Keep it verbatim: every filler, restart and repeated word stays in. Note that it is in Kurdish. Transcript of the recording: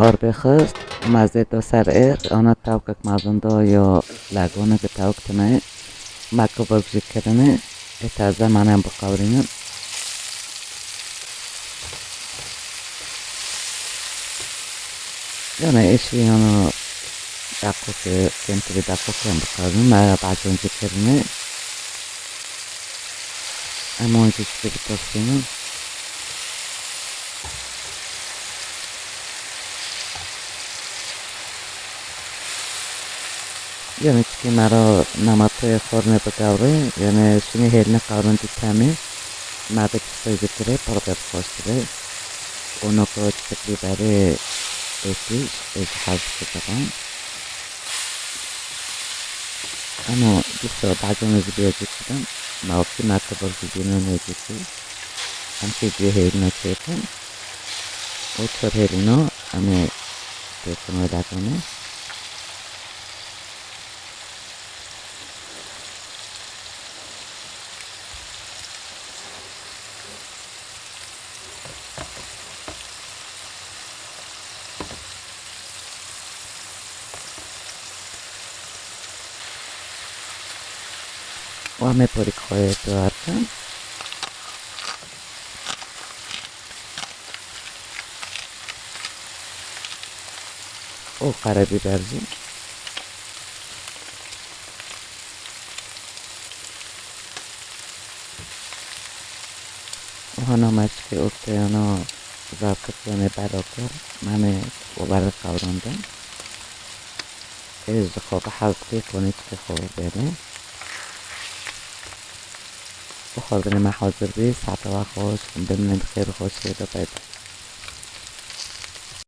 Xor bê xist, me zê do ser êr, ana tawkek mezin do yo legonek tawk tine, me kibirk jî kirine, ê taze mane em biqewirînin. Yanî êşî yana deqokê, kêmtirî deqokê em biqewirînin, me bacon jî kirine. Em wan jî çikê bitirsînin. Yanî çikê me re nematê xornê bigewrê, yanî şinê hêlîne qewrindî temê, me bi çiqê jî kirê, pir vê bi xweş dibê. Û noko çiqî berê êtîş, ê ji hez bidibe. Eno dîsa bacon ez bê jî kidim. Ma wekî me kibir jî bînin ê jî kî. Em kê jî hêlîna çêkin. Û çor hêlîna em ê têkin wê legonê. Û em ê porîk xwe tewar kin. Û qerebîber jî. Û hana me çikê û teyana zarkirtiyanê bero kir, me ê û bere qewrandin. Ê ji xwe bi hez dikê konê çikê xwe bêrê. Û xwarinê me hazir bî, saeta we xweş, bimînin di xêr û xweşiyê de, bay bay.